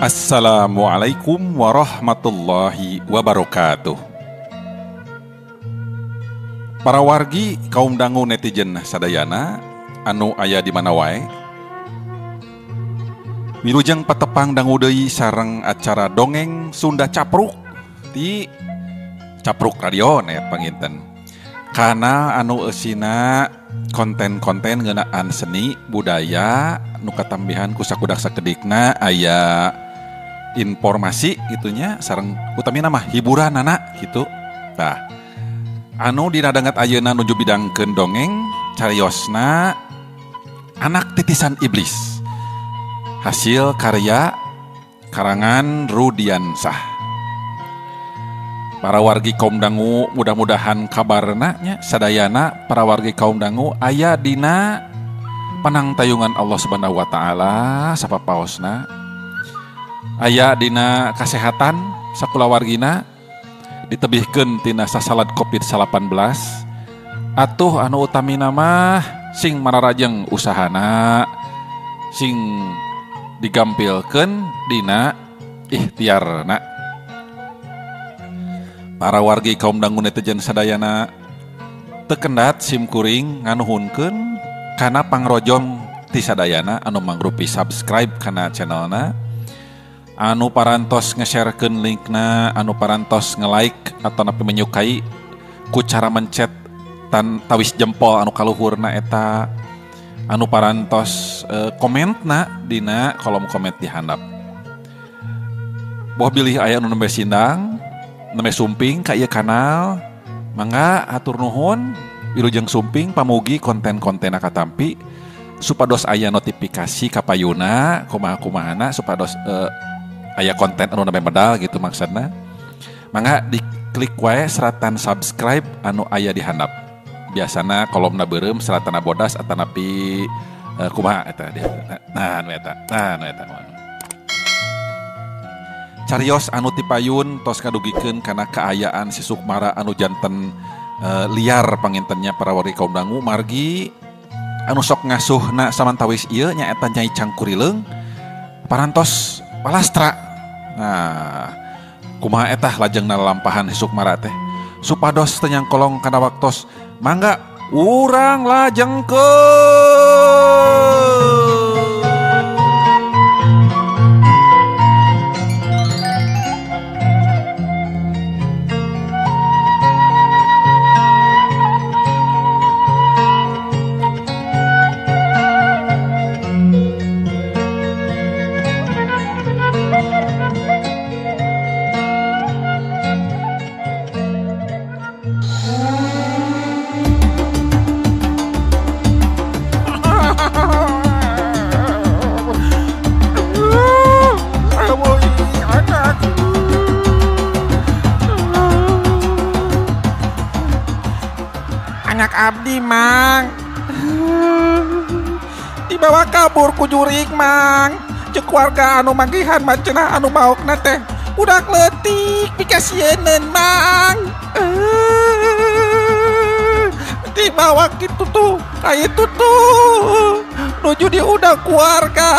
Assalamualaikum warahmatullahi wabarakatuh. Para wargi kaum dangu netizen sadayana anu aya di mana wae. Wilujeng patepang dangu deui sareng acara dongeng Sunda Capruk di Capruk Radio Net panginten. Kana anu eusina konten-konten ngeunaan seni budaya nu katambihan ku sakudak sakedikna aya informasi gitunya sareng utamina mah hiburan anak gitu. Tah anu dina danget ayeuna nuju bidangkeun dongeng cariosna Anak Titisan Iblis, hasil karya karangan Rudiansah. Para wargi kaum dangu mudah-mudahan kabarna nya sadayana para wargi kaum dangu aya dina panangtayungan Allah Subhanahu wa taala sapapaosna, aya dina kasehatan sakulawargina ditebihkeun tina sasalad Covid-19. Atuh anu utamina mah sing mararajeng usahana, sing digampilkeun dina ikhtiarna. Para wargi kaum dangu netizen sadayana teu kendat sim kuring nganuhunkeun kana pangrojong ti sadayana anu mangrupi subscribe kana channelna, anu parantos nge-sharekeun linkna, anu parantos nge-like atau napi menyukai ku cara mencet tan tawis jempol anu kaluhurna eta, anu parantos komentna dina kolom komen di handap. Boh bilih aya anu nembe sindang, nembe sumping ka ieu kanal, mangga hatur nuhun wilujeng sumping pamugi konten-kontenna katampi supados aya notifikasi kapayuna kumaha-kumahana supados aya konten anu nembe medal gitu maksudna. Mangga diklik wae seratan subscribe anu aya di handap. Biasana kolomna beureum seratana bodas atanapi kumaha eta dia. Nah nu eta, nah nu eta. Carios anu tipayun tos kadugikeun kana kaayaan si Sukmara anu janten liar pangintennya para wargi kaum dangu margi anu sok ngasuhna samantawis ieu nyaeta Nyai Cangkurileung parantos palastra. Nah, kumaha eta lajengna lalampahan si Sukmara teh supados teu nyangkolong kana waktos. Mangga urang lajengkeun. Anak abdi mang dibawa kabur ku jurig mang, cek warga anu manggihan macenah anu maokna teh budak leutik pikasieun mang. Dibawa kitu tuh ka itu tuh nuju diudak keluarga.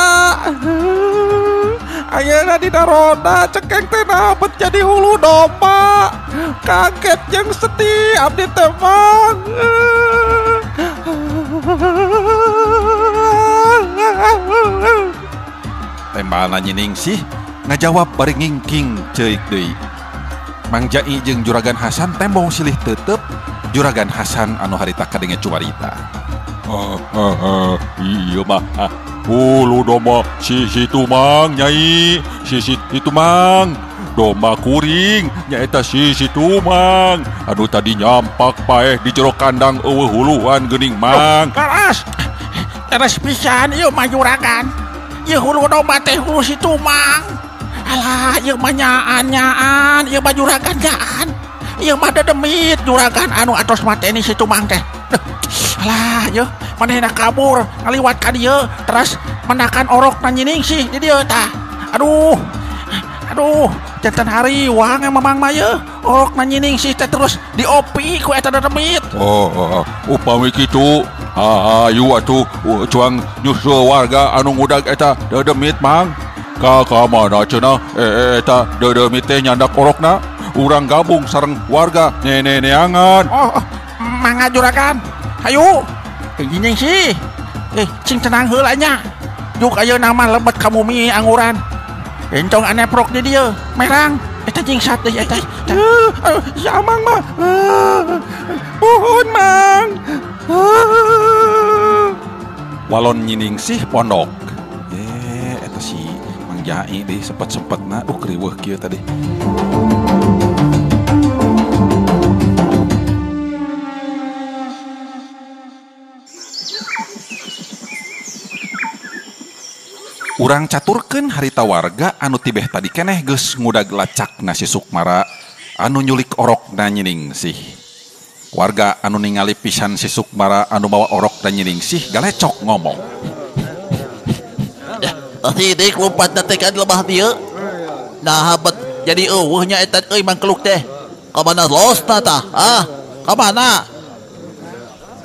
Ayeuna dina roda cekeng teh dapet jadi hulu domba. Kaget jeung sedih abdi teh mang. Tembalna nyiningsih ngajawab bari ngingking ceuik deui. Mang Jai jeung Juragan Hasan tembong silih tetep. Juragan Hasan anu harita kadenge cumarita. Iya mah hulu domba si situ mang nyai, si situ mang domba kuring nyaeta si situ mang anu tadi nyampak paeh di jero kandang eueuh huluan geuning mang. Keras keras pisan ieu mah juragan, ieu hulu domba teh hulu situ mang. Alah ieu mah nyaan-nyaan, ieu mah juragan nyaan, ieu mah dedemit juragan anu atos mateni situ mang teh. Alah ieu manehna kabur ngaliwat ka dieu terus mendakan orok na nyiningsih di dieu tah. Aduh aduh jantan hariwang mamang mah ieu orok na nyiningsih teh terus diopi ku eta dedemit. Oh, upami kitu ayu atuh cuang nyusul warga anu ngudag eta dedemit mang. Ka mana cenah eta deudeuh teh nyandak orokna. Urang gabung sareng warga neneangan. Oh, mangga juragan. Hayu. Nyiningsih. Cing tenang heula nya. Juk ayeuna mah lebet ka bumi anguran. Entong aneprok di dieu, merang. Eta jingsat deui eta. Si Amang mah. Puhun Mang. Walon Nyiningsih pondok. Eta si Mang Jai deui sempet-sempetna kriweuh kieu tadi. Urang caturkeun harita warga anu tibeh tadi keneh geus ngudag lacak si Sukmara anu nyulik orokna Nyiningsih. Warga anu ningali pisan si Sukmara anu mawa orokna Nyiningsih galecok ngomong. Sidik lompat teh ka lebah dieu. Nah bet jadi eueuh nya eta euy mangkeluk teh. Ka mana losna tah? Ah, ka mana?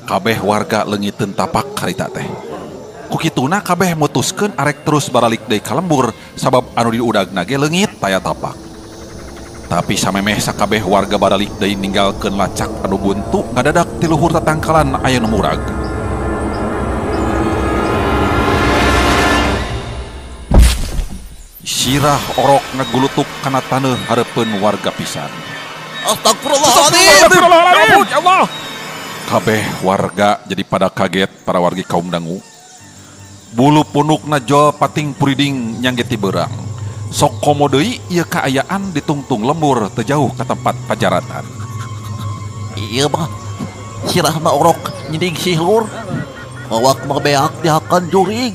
Kabeh warga leungiteun tapak harita teh. Kukituna kabeh mutuskeun arek terus baralik deui ka lembur sabab anu diudagna ge leungit taya tapak. Tapi samemeh sakabeh warga baralik deui ninggalkeun lacak anu buntu ngadadak ti luhur tatangkalan aya nu murag. Sirah orok ngagulutuk kana taneuh hareupeun warga pisan. Astagfirullahaladzim. Ya Allah. Kabeh warga jadi pada kaget para wargi kaum dangu. Bulu punukna jol pating puriding nyangge ti beurang. Sok komo deui ieu kaayaan ditungtung lembur teu jauh ka tempat pajaratan. Ieu mah sirahna orok Nyiningsih lur. Awak mah beak dihakan jurig.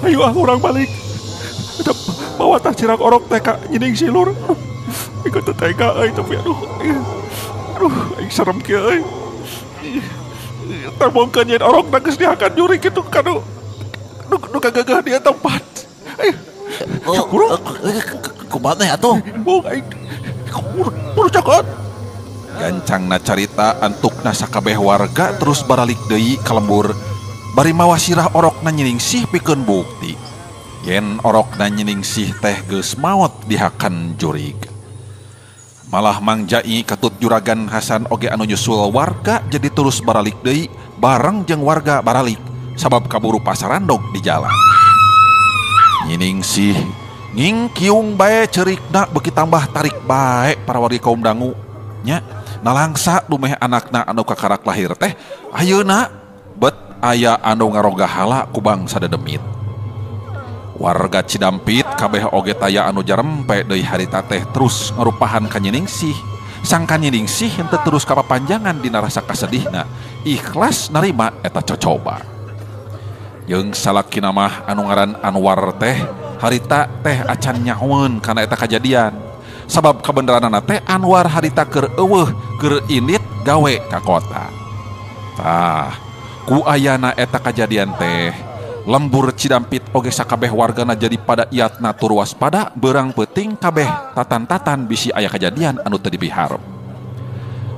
Ayo ah urang balik. Bawa tah sirah orok teh ka Nyiningsih lur. Ikut teu tega euy tapi aduh. Aduh, aing serem kieu euy. Tembongkeun nyeun orokna geus dihakan jurig kitu kanu nu kagagah dia tempat. Ayo. Guru, kumaha atuh? Bung aing. Buru cokot. Gancangna carita antukna sakabeh warga terus baralik deui ka lembur. Bari mawa sirah orokna Nyiningsih pikeun bukti. Yen orokna Nyiningsih teh geus maot dihakan jurig. Malah Mang Jai katut Juragan Hasan oge anu nyusul warga jadi terus baralik deui bareng jeung warga baralik sabab kaburu pasarandog di jalan. Nyiningsih ngingkiung bae cerikna beuki tambah tarik bae para wargi kaum dangu nya nalangsa dumeh anakna anu kakarak lahir teh ayeuna bet aya anu ngarogahala ku bangsa dedemit. Warga Cidampit kabeh oge taya anu jarempe deui harita teh terus ngarupahan ka Nyiningsih. Sangka Nyiningsih henteu terus kapapanjangan dina rasa kasedihna, ikhlas narima eta cocoba. Jeung salakina mah anu ngaran Anwar teh harita teh acan nyahoeun kana eta kajadian. Sabab kabeneranana teh Anwar harita keur eueuh keur indit gawe ka kota. Tah, ku ayana eta kajadian teh lembur Cidampit oge sakabeh wargana jadi pada iatna tur waspada beurang peuting kabeh tatan-tatan bisi aya kajadian anu teu dipiharep.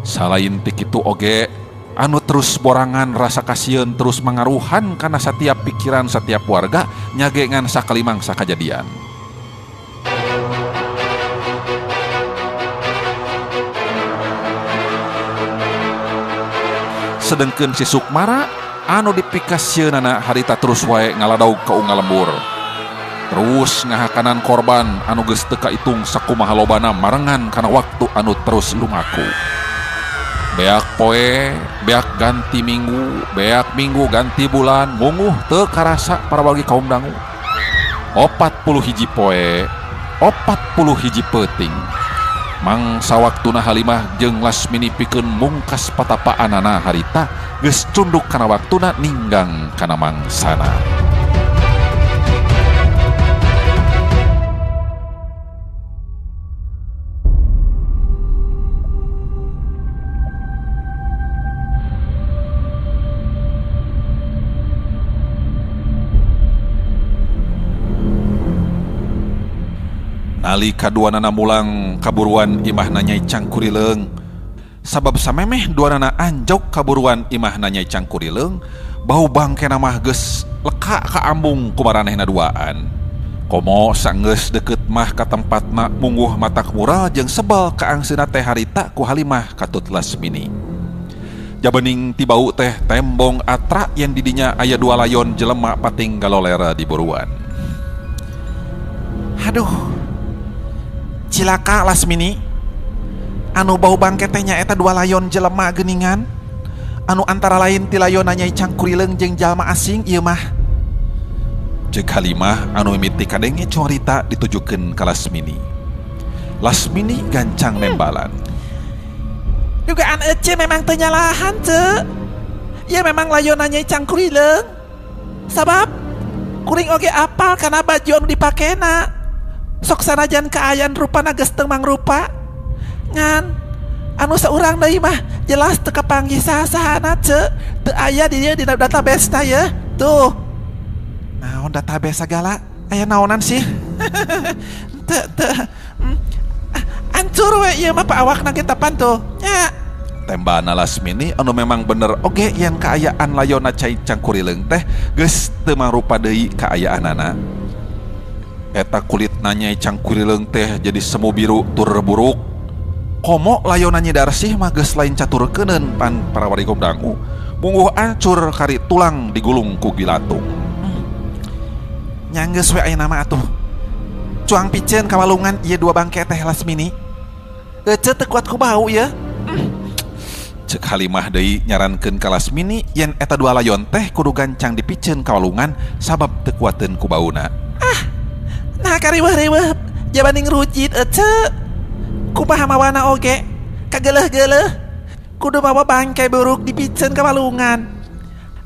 Salain ti kitu oge anu terus borangan rasa kasieun terus mangaruhan kana satiap pikiran satiap warga nyage ngan sakalimangsa kajadian. Sedengkeun si Sukmara anu dipikasieunana harita terus wae ngaladaug ka unggal lembur. Terus ngahakanan korban anu geus teu kaitung sakumaha lobana marengan kana waktu anu terus lumaku. Beak poe, beak ganti minggu, beak minggu ganti bulan, munguh teu karasa para wargi kaum dangu. 41 poe, 41 peuting. Mangsa waktuna Halimah jeung Lasmini pikeun mungkas patapaanana harita geus cunduk kana waktuna ninggang kana mangsana. Nalika duanana mulang kaburuan imahna Nyai Cangkurileung. Sabab samemeh duanana anjog kaburuan imahna Nyai Cangkurileung, Bau bangkena mah geus leka ka ambung ku maranehna duaan. Komo sanggeus deket mah ka tempatna mungguh matak mural jeung sebel ka angseuna teh harita ku Halimah katut Lasmini. Jabening ti bau teh tembong atra yang didinya aya dua layon jelema pating galolera di buruan. Aduh, cilaka Lasmini. Anu bau bangke teh nyaeta dua layon jelema geuningan. Anu antara lain ti layonna Nyai Cangkurileung jeung jalma asing ieu mah. Ceuk Halimah anu mimiti kadenge carita ditujukeun ka Lasmini. Lasmini gancang nembalan. Dugaan ece memang teu nyalahan ce. Ya memang layonna Nyai Cangkurileung. Sabab kuring oge apal kana baju anu dipakena. Sok sanajan kaayaan rupana geus teu mangrupa. Ngan anu saurang deui mah jelas teu kapanggih saha-sahana ce. Teu aya di dieu dina database ta ye. Tuh. Naon database sagala? Aya naonan sih? Teu teu. Ancur we ieu mah paawakna ge tapan tuh. Nya. Tembana Lasmini anu memang bener oge yen kaayaan layonna Cai Cangkurileung teh geus teu mangrupa deui kaayaanana. Eta kulitna Nyai Cangkurileung teh jadi semu biru tur buruk. Komo layonna Nyi Darsih mah geus lain caturkeuneun pan para warga dangu. Mungguh ancur kari tulang digulung ku gilatung. Nya geus we ayeuna mah atuh. Cuang piceun ka walungan ieu dua bangke teh Lasmini. Ece teu kuat ku bau ya. Ceuk Halimah deui nyarankeun ka Lasmini yen eta dua layon teh kudu gancang dipiceun ka walungan sabab teu kuateun ku bauna. Ah, nah kariweuh-riweuh jabaning rujit ece. Kumaha mawana oge kageleuh-geuleuh kudu mawa bangke buruk dipiceun ka walungan.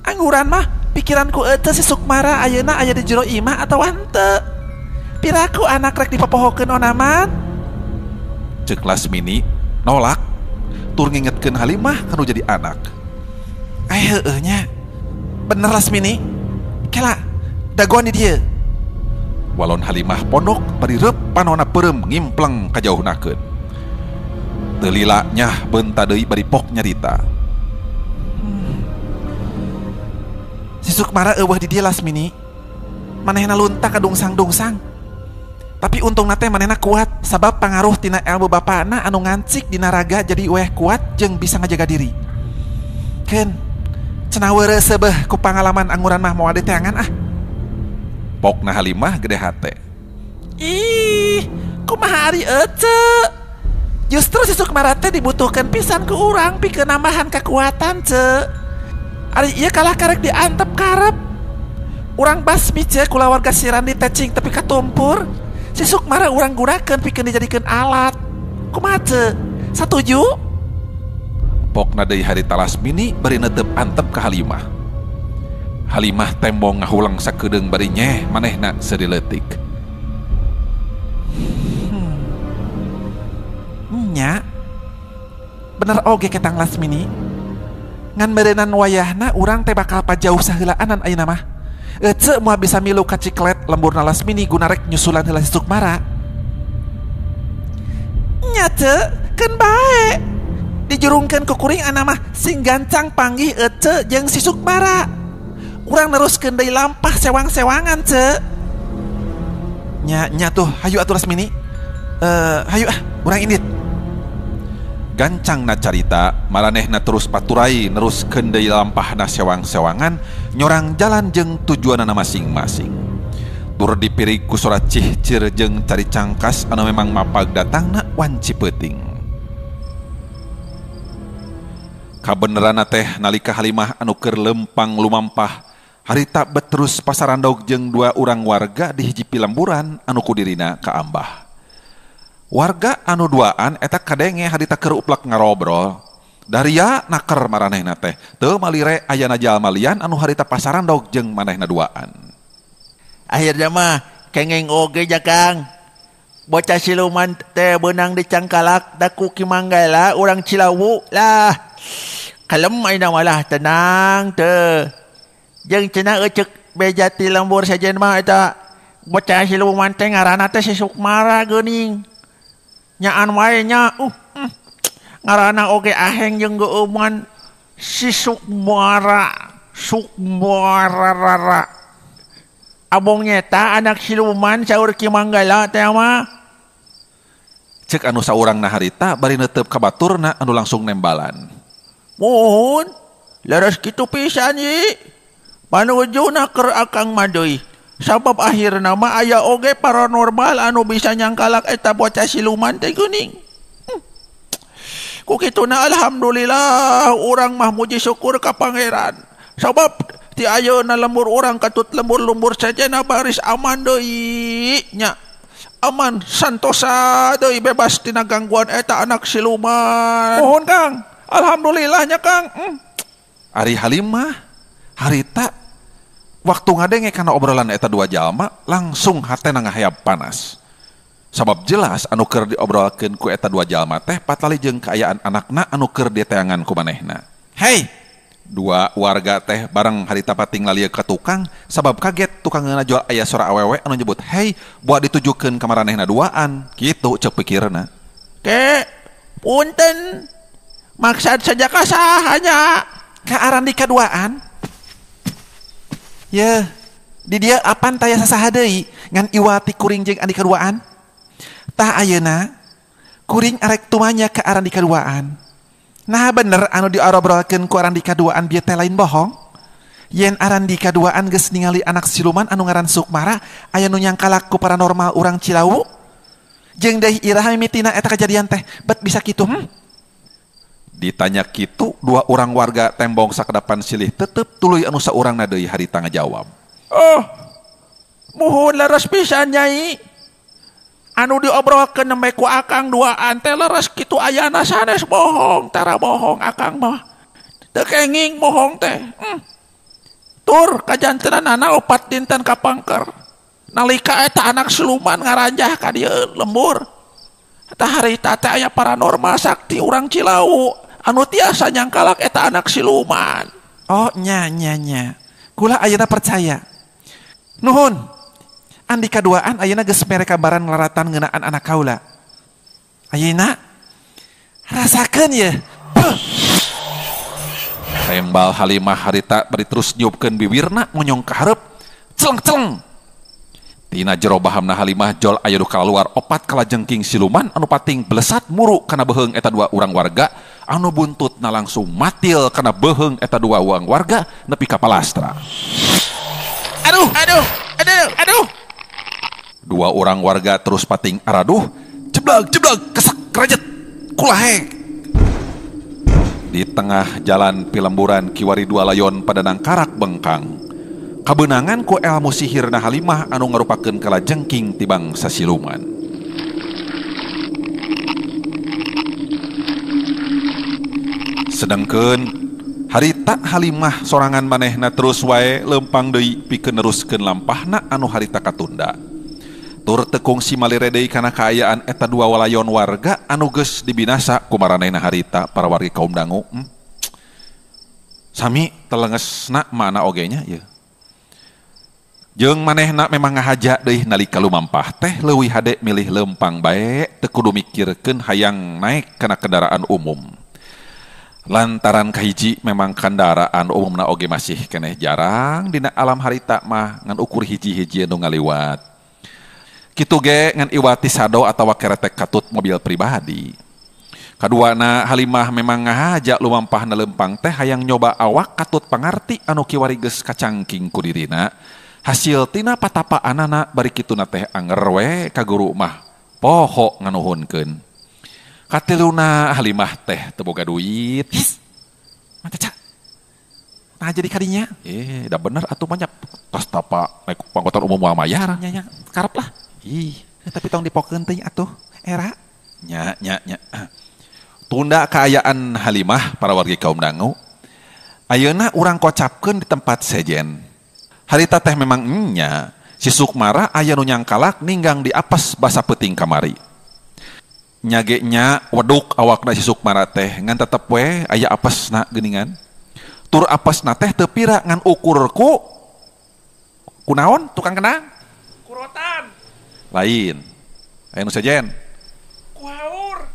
Angguran mah pikiranku ece si Sukmara ayeuna aya di jero imah atawa henteu. Piraku anak rek dipopohokeun onaman. Ceuk Lasmini nolak tur ngingetkeun Halimah kanu jadi anak. Ai heueuh nya. Bener Lasmini. Kela dagoan di dieu. Walon Halimah pondok bari reup panona peureum ngimpleng kajauhnakeun. Teu lila nyah beunta deui bari pok nyarita. Si Sukmara eueuh di dieu Lasmini. Manehna lunta kadungsang-dungsang. Tapi untungna teh manehna kuat sabab pangaruh tina ilmu bapana anu ngancik dina raga jadi weh kuat jeung bisa ngajaga diri. Keun cenah weureu seubeuh ku pangalaman anguran mah moal diteangan ah. Pokna Halimah gede hate. Ih, kumaha ari ece? Justru si Sukmara teh dibutuhkeun pisan ku urang pikeun nambahan kekuatan ce. Ari ieu kalah karek diantep karep. Urang basmi ce kulawarga Sirandi tecing tepi katumpur. Si Sukmara urang gunakeun pikeun dijadikeun alat. Kumaha ce? Satuju? Pokna deui harita Lasmini bari netep antep ka Halimah. Halimah tembong ngahulang sakedeung bari nyeh manehna seuri leutik. Nya. Bener oge ketang Lasmini. Ngan meureunan wayahna urang teh bakal pajauh saheulaanan ayeuna mah. Ece moal bisa milu ka Ciklet lemburna Lasmini guna rek nyusulan heula si Sukmara. Nya ce, keun bae. Dijurungkeun ku kuring ana mah sing gancang panggih ece jeung si Sukmara. Urang neruskeun deui lampah sewang-sewangan ce. Nya nya tuh, hayu atuh Lasmini. Hayu ah, urang indit. Gancang na carita, maranehna terus paturai neruskeun deui lampahna sewang-sewangan nyorang jalan jeung tujuanana masing-masing. Tur dipirig ku sora cihcir jeung cari cangkas anu memang mapag datangna wanci peuting. Kabeneranna teh nalika Halimah anu keur lempang lumampah harita beterus pasarandog jeung dua urang warga di hiji pilemburan anu kudirina kaambah. Warga anu duaan eta kadenge harita keur uplak ngarobrol. Daria naker maranehna teh teu malire ayana jalma lian anu harita pasarandog jeung manehna duaan. Akhirnya mah kengeng oge ja Kang. Bocah siluman teh beunang dicangkalak da ku Ki Manggala urang Cilawu lah. Kalem ayeuna malah tenang teu. Jeung cenah euceuk beja ti lembur sejen mah eta bocah siluman teh ngaranna teh si Sukmara geuning. Nyaan wae nya ngaranna oge aheng jeung geueuman si Sukmara. Sukmararara. Abong nyeta anak siluman saur Ki Manggala teh mah. Cek anu saurangna harita bari neuteup ka baturna anu langsung nembalan. Muhun, leres kitu pisan ye. Panujuna keur akang mah deui. Sabab akhirna mah aya oge paranormal anu bisa nyangkalak eta bocah siluman teh geuning. Ku kituna alhamdulillah urang mah muji syukur ka Pangeran. Sabab ti ayeuna lembur urang katut lembur-lembur sejena baris aman deui nya. Aman santosa deui bebas tina gangguan eta anak siluman. Mohon Kang, alhamdulillah nya Kang. Ari Halimah harita waktu ngadenge kana obrolan eta dua jalma langsung hatena ngahayab panas. Sabab jelas anu keur diobrolkeun ku eta dua jalma teh patali jeung kaayaan anakna anu keur diteangan ku manehna. Hei, dua warga teh bareng harita pating lalieu ka tukang sabab kaget tukangeuna jual aya sora awewe anu nyebut hei buat ditujukeun ka maranehna duaan kitu ceuk pikirna. Ke punten maksad saja ka saha nya? Ka Arandi kaduaan. Yeuh, di dia apan taya sasaha deui ngan iwati kuring jeung Andi kaduaan. Tah ayeuna kuring arek tumanya ka Arandi kaduaan. Nah bener anu diobrolkeun ku Arandi kaduaan bieu teh lain bohong. Yen Arandi kaduaan geus ningali anak siluman anu ngaran Sukmara aya nu nyangkalak ku paranormal urang Cilawu. Jeung deui iraha mimitina eta kejadian teh bet bisa kitu. Ditanya kitu dua orang warga tembong sakedapan silih tetep tuluy anu saurangna deui harita ngajawab. Oh, muhun leres pisan Nyai. Anu diobrolkeun nembe ku akang duaan teh leres kitu ayana sanes bohong, tara bohong akang mah. Teu kenging bohong teh. Tur kajantenanana 4 dinten kapangker. Nalika eta anak siluman ngaranjah ka dieu lembur. Eta harita teh aya paranormal sakti urang Cilawu anu tiasa nyangkalak eta anak siluman. Oh nya nya nya. Kula ayeuna percaya. Nuhun. Andi kaduaan ayeuna geus mere kabaran nglaratan ngeunaan anak kaula. Ayeuna rasakeun ye. Tembal Halimah harita bari terus niupkeun biwirna monyong ka hareup. Celeng-celeng. Tina jero bahamna Halimah jol aya nu kaluar 4 kalajengking siluman anu pating blesat muru kana beuheung eta dua urang warga anu buntutna langsung matil kana beuheung eta dua urang warga nepi ka palastra. Aduh, aduh, aduh, aduh. Dua orang warga terus pating araduh, jeblag, jeblag, kesak, kerajat, kulahe. Di tengah jalan pilemburan kiwari dua layon pada nangkarak bengkang. Kabeunangan ku elmu sihirna Halimah anu ngarupakeun kalajengking ti bangsa siluman. Sedangkeun harita Halimah sorangan manehna terus wae lempang deui pikeun neruskeun lampahna anu harita katunda. Tur teu kungsi malire deui kana kaayaan eta dua walayon warga anu geus dibinasa ku maranehna harita para wargi kaum dangu. Sami telengesna mana oge nya ieu. Jeung manehna memang ngahaja deui nalika lumampah teh leuwih hade milih lempang bae teu kudu mikirkeun hayang naik kana kendaraan umum. Lantaran kahiji memang kendaraan umumna oge masih keneh jarang dina alam harita mah ngan ukur hiji-hiji nu ngaliwat. Kitu ge ngan iwati sado atawa keretek katut mobil pribadi. Kaduana Halimah memang ngahaja lumampahna lempang teh hayang nyoba awak katut pangarti anu kiwari geus kacangking ku dirina. Hasil tina patapaanana bari kituna teh anger we ka guru mah poho nganuhunkeun. Katiluna Halimah teh teu boga duit. His. Mata ca. Nah jadi kadinya. Da bener atuh banyak tos tapa naik panggotan umum moal mayar. Nya nya karep lah. Ih, tapi tong dipokeun teuing atuh era. Nya nya nya. Tunda kaayaan Halimah para wargi kaum dangu. Ayeuna urang kocapkeun di tempat sejen. Harita teh memang nya si Sukmara aya nu nyangkalak ninggang di apes basa peuting kamari. Nyage nya weduk awakna si Sukmara teh ngan tetep we aya apesna geuningan. Tur apesna teh teu pira ngan ukur ku kunaon tukang kendang? Kurotan. Lain. Aya nu sejen? Ku haur.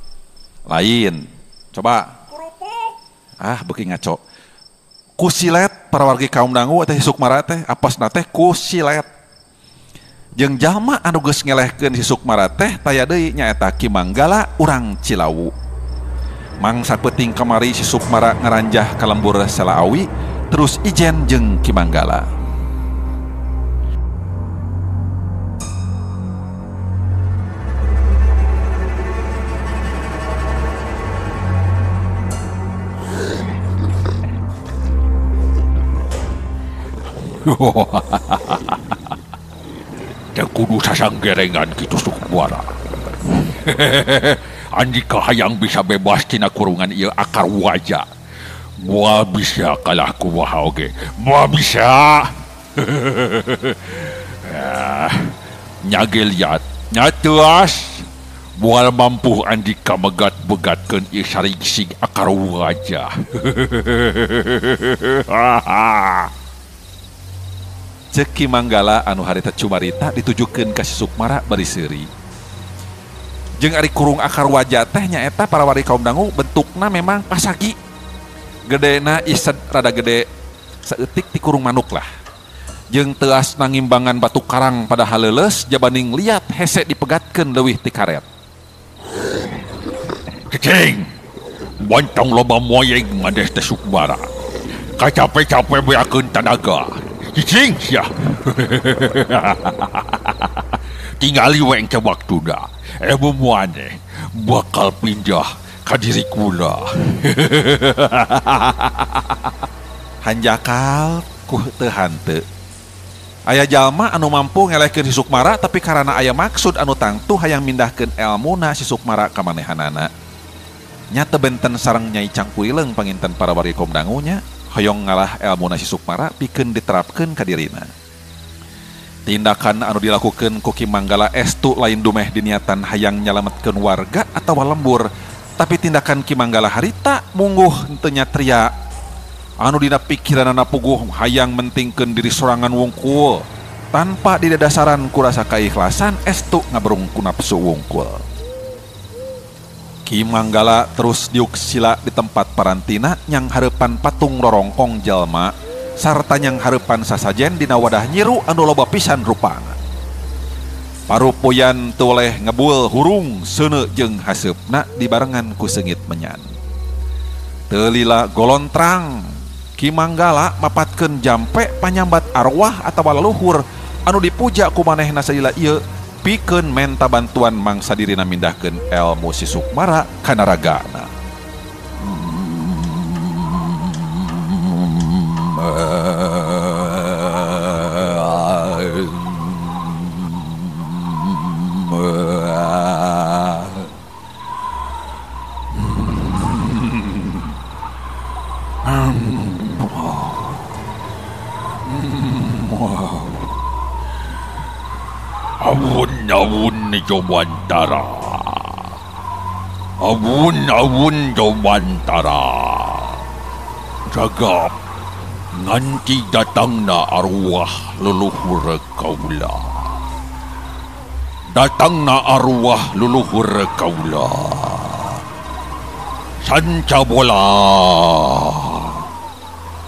Lain. Coba. Kerupuk. Ah beuki ngaco. Ku silet para wargi kaum dangu teh si Sukmara teh apasna teh ku silet. Jeung jalma anu geus ngelehkeun si Sukmara teh taya deui nyaeta Ki Manggala urang Cilawu. Mangsa peuting kamari si Sukmara ngaranjah ka lembur Selaawi terus ijen jeung Ki Manggala. Teu kudu sasanggerengan kitu Sukmara. Andika hayang bisa bebas tina kurungan ieu akar waja. Moal bisa kalah kumaha oge. Moal bisa. Nyage liat, nyateuas. Moal mampu andika megat-begatkeun ieu sarigsig akar waja. Ceuk Ki Manggala anu harita cumarita ditujukeun ka si Sukmara bari seuri. Jeung ari kurung akar waja teh nyaeta para wari kaum dangu bentukna memang pasagi. Gedena ised rada gede saeutik ti kurung manuk lah. Jeung teuas nangimbangan batu karang pada haleuleus jabaning liat hese dipegatkeun leuwih ti karet. Cicing, bontong loba moyeng maneh teh Sukmara. Kacape-cape beakeun tanaga. Cicing sia. Tingali we engke waktuna. Ilmu maneh bakal pindah ka diri kula. Hanjakal ku teu hanteu. Aya jalma anu mampu ngelehkeun si Sukmara tapi karana aya maksud anu tangtu hayang mindahkeun elmuna si Sukmara ka manehanana. Nya teu benten sareng Nyai Cangkurileung panginten para wargi kaum dangu nya hoyong ngalah elmuna si Sukmara pikeun diterapkeun ka dirina. Tindakan anu dilakukeun ku Ki Manggala estu lain dumeh diniatan hayang nyalametkeun warga atawa lembur, tapi tindakan Ki Manggala harita mungguh henteu nyatria. Anu dina pikiranana puguh hayang mentingkeun diri sorangan wungkul tanpa didadasaran ku rasa kaikhlasan estu ngaberung ku nafsu wungkul. Ki Manggala terus diuk sila di tempat parantina nyang hareupan patung rorongkong jalma sarta nyang hareupan sasajen dina wadah nyiru anu loba pisan rupana. Parupuyan teu weleh ngebul hurung seuneu jeung haseupna dibarengan ku seungit menyan. Teu lila golontrang Ki Manggala mapatkeun jampe panyambat arwah atawa leluhur anu dipuja ku manehna salila ieu pikeun menta bantuan mangsa dirina mindahkeun elmu si Sukmara kana ragana. Awun-awun Jomantara, awun-awun Jomantara, jagap nganti datangna arwah leluhur kaula, datangna arwah leluhur kaula, sanca bola,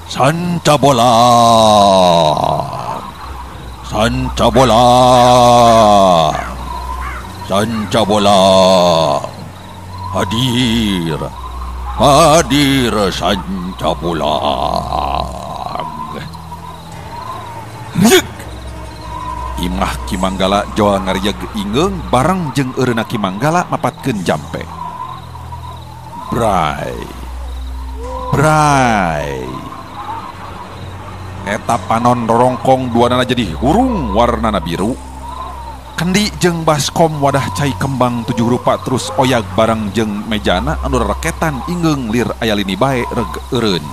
sanca bola. Sanca bola, sanca bola, hadir, hadir sanca bola. Imah Ki Manggala joal ngarieg ingeung bareng jeung eureuna Ki Manggala mapatkeun jampe. Bray, bray. Eta panon rorongkong duanana jadi hurung warnana biru. Kendi jeung baskom wadah cai kembang 7 rupa terus oyag bareng jeung mejana anu reketan ingeung lir aya lini bae reg eureun.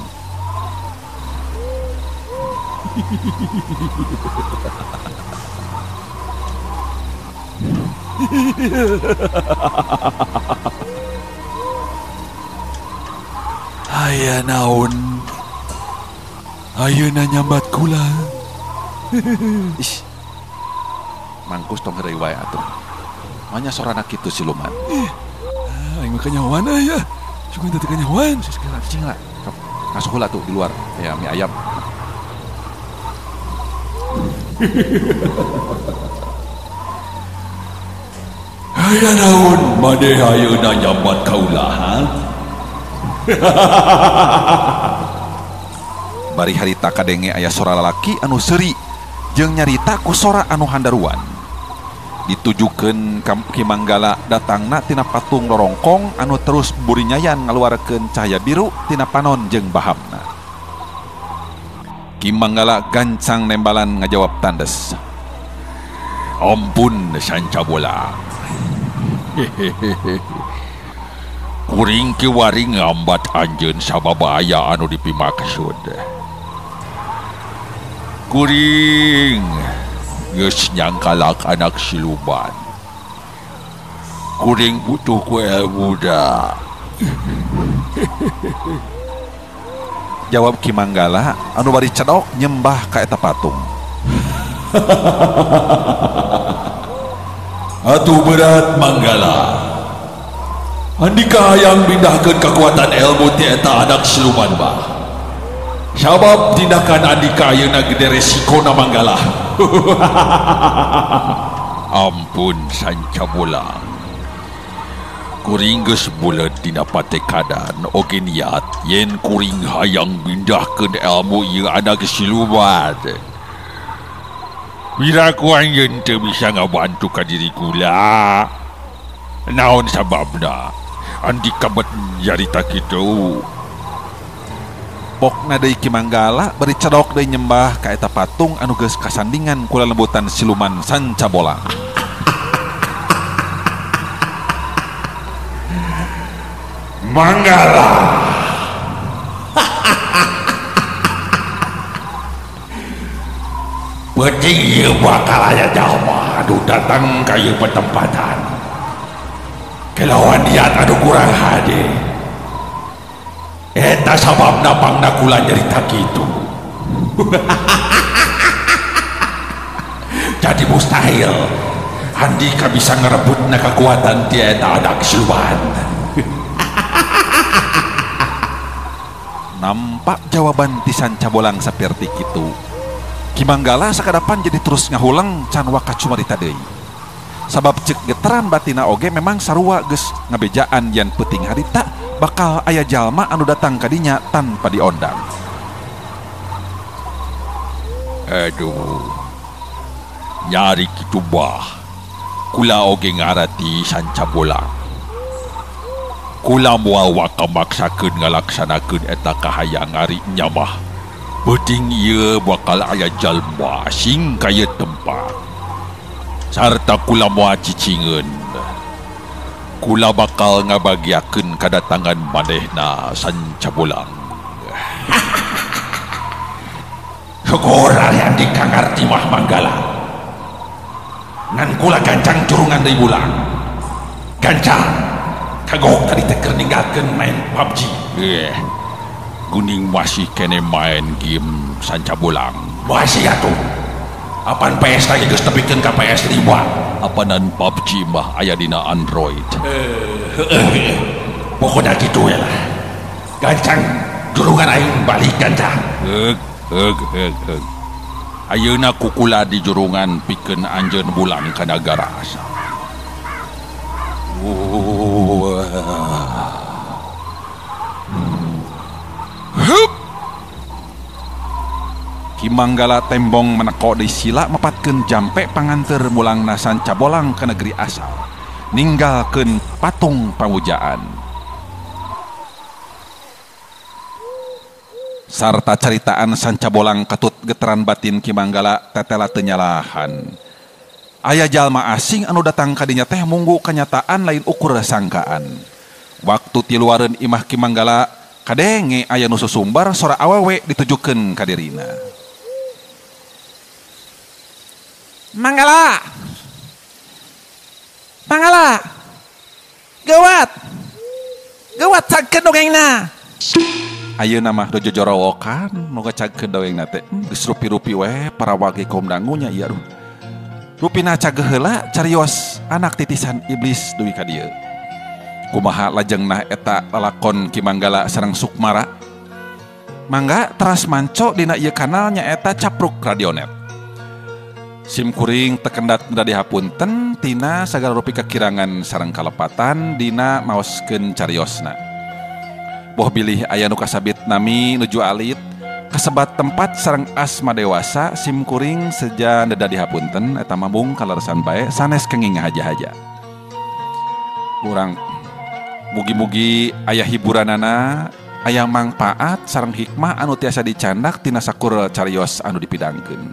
Aya naon? Ayeuna nyambat kula. Ih. Mangkus tong heureuy wae atuh. Manya sorana kitu siluman. Aing mah kanyahoan aya. Sugan teh kanyahoan. Cing lah. Ngasuh heula tuh di luar aya mie ayam. Aya naon maneh ayeuna nyambat kaula ha? Bari harita kadenge aya sora lalaki anu seuri jeung nyarita ku sora anu handaruan. Ditujukeun ka Ki Manggala datangna tina patung rorongkong anu terus burinyayan ngaluarkeun cahaya biru tina panon jeung bahamna. Ki Manggala gancang nembalan ngajawab tandes. Ampun sanca bola. Kuring kiwari ngambat anjeun sabab aya anu dipimaksud. Kuring geus nyangkalak anak siluman. Kuring butuh ku ilmu da. Jawab Ki Manggala anu bari cedok nyembah ka eta patung. Atuh berat Manggala. Andika hayang mindahkeun kekuatan ilmu ti eta anak siluman bah. Sabab tindakan andika ayeuna gede resikona Manggala. Ampun sanca bolang. Kuring geus buleud dina patekadan oge niat yen kuring hayang mindahkeun ilmu ieu anak siluman. Bila ku anjeun teu bisa ngabantu ka diri kula. Naon sababna andika bet nyarita kitu? Pokna deui Ki Manggala bari cedok deui nyembah ka eta patung anu geus kasandingan ku lelembutan siluman sanca bolang. Manggala. Penting ieu bakal aya jalma anu datang ka ieu petempatan. Kelawan niat anu kurang hade. Eta sababna pangna kula nyarita kitu. Jadi mustahil andika bisa ngerebutna kekuatan ti eta anak siluman. Nampak jawaban ti sanca bolang saperti kitu. Ki Manggala sakadapan jadi terus ngahuleng can waka cumarita deui. Sabab cek geteran batina oge memang sarua geus ngabejaan yen peuting harita bakal aya jalma anu datang kadinya tanpa diondang. Aduh, nyari kitu bah. Kula oge ngarati sanca bolang. Kula moal waka maksakeun ngalaksanakeun eta kahayang ari nyamah. Peuting ieu bakal aya jalma sing ka ieu tempat. Sarta kula moal cicingeun. Kula bakal ngabagiakeun kadatangan manehna sanca bolang. Syukur ari andika ngarti mah Manggala. Ngan kula gancang curungan deui bulang. Gancang. Kagok tadi teh keur ninggalkeun main PUBG. Guning masih kene main game sanca bolang. Masih atuh. Apan PS lagi geus tepikeun ka PS5. Apanan PUBG mah aya dina Android. Pokona kitu we lah. Gancang jurungan aing balik gancang. Heug heug heug heug. Ayeuna kukula di jurungan pikeun anjeun bulang ka nagara asal. Hup. Ki Manggala tembong meneko deui sila mapatkeun jampe panganteur mulangna sanca bolang ka negeri asal, ninggalkeun patung pamujaan. Sarta caritaan sanca bolang katut geteran batin Ki Manggala tetela teu nyalahan. Aya jalma asing anu datang ka dinya teh munggu kanyataan lain ukur sangkaan. Waktu tiluareun imah Ki Manggala kadenge aya nu susumbar sora awewe ditujukeun ka dirina. Manggala. Manggala. Gawat. Gawat cagkeun dongengna. Ayeuna mah do jojorowokan nu kacagkeun dongengna teh. Geus rupi-rupi we para wage kaum dangunya ieu aduh. Rupina cageuh heula carios anak titisan iblis dugi ka dieu. Kumaha lajengna eta lalakon Ki Manggala sareng Sukmara? Mangga teras manco dina ieu kanal nyaeta Capruk Radionet. Sim kuring tekendat da dihapunten tina sagala rupi kekirangan sareng kalepatan dina maoskeun cariosna. Boh bilih aya nu kasabit nami nuju alit kasebat tempat sareng asma dewasa sim kuring seja deda dihapunten eta mambung kaleresan bae sanes kenging haja-haja. Urang mugi-mugi aya hiburanana, aya mangpaat sareng hikmah anu tiasa dicandak tina sakur carios anu dipidangkeun.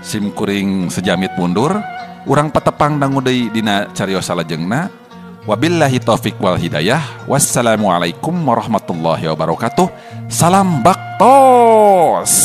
Sim kuring sejamit mundur, urang patepang dangu deui dina carios salajengna. Wabillahi taufik wal hidayah. Wassalamualaikum warahmatullahi wabarakatuh. Salam baktos.